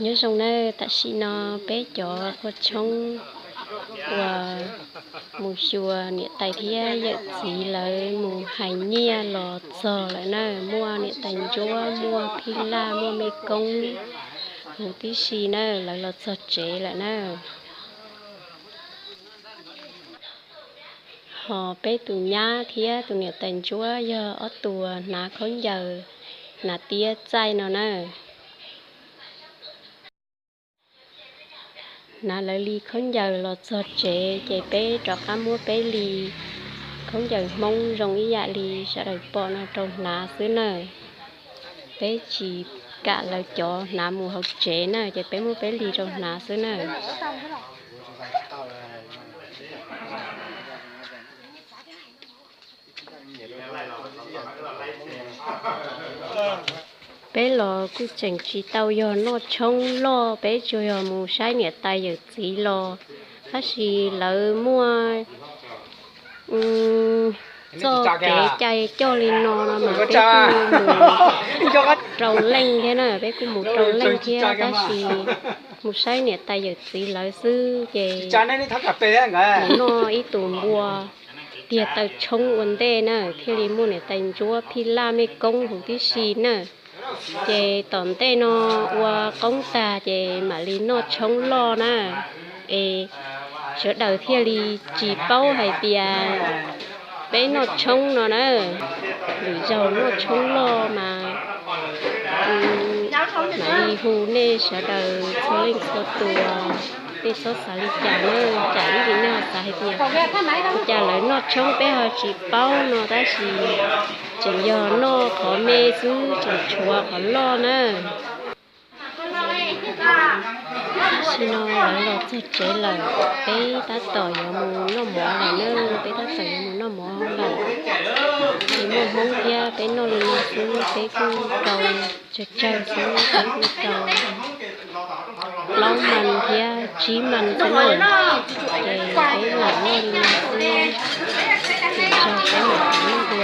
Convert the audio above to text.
Nyob zoo nawb, tam sim no peb cov ua tshoob uas mus xyuas niam tais thiab yawm txiv lawv mus hais nyiaj los txog lawm na, muaj niam tais ntsuab, muaj phij laj, muaj mej koob huv tib si na, lawv los txog tsev lawm na. Ho peb tus nyab thiab tus niam tais ntsuab yog ob tug hnav khaub ncaws, hnav tiab txaij no na. Hnav lawv li khaub ncaws los txog tsev ces peb rov qab muab peb li khaub ncaws Hmoob zoo ib yam li sawv daws pom no rau hnav xwb na. Peb tsis kam lawv cov hnav mus hauv tsev na, ces peb muab peb li rau hnav xwb na. Peb los kuj tseem tsis tau yog noj tshoob loj, peb tsuas yog mus saib niam tais yawm txiv los, tab sis lawv muaj txoj kev cai coj li no no mas peb kuj mus rau leej thiab na, peb kuj mus rau leej thiab, tab sis mus saib niam tais yawm txiv lawv xwb ces mus noj ib tus npua tiag taw tshoob ua ntej na, thiaj li muaj niam tais ntsuab phij laj mej koob huv tib si na. Ces tom ntej no ua qoob tag ces mam li noj tshoob loj na, es sawv daws thiaj li tsis paub hais tias peb noj tshoob no na. Lwm zaug noj tshoob loj mas mam li hu nej sawv daws txhua leej txhua tus, nej txhob xav li cas na, tsam ib ntsis nej ho xav hais tias ua cas lawv noj tshoob peb ho tsis paub no, tab sis tseem yog noj qhov me xwb, tseem tshuav qhov loj na. Tam sim no lawv los txog tsev lawm, peb tab tom yuav mus noj mov lawm na, peb tab tom yuav mus noj mov lawm. Ces muaj Hmoob thiab peb noj li no xwb, peb kuj rau tsawg tsawg xwb, peb kuj rau plaub mas thiab tsib mas xwb na. Ces peb lam noj li no xwb, lwm zaug peb mam noj dua.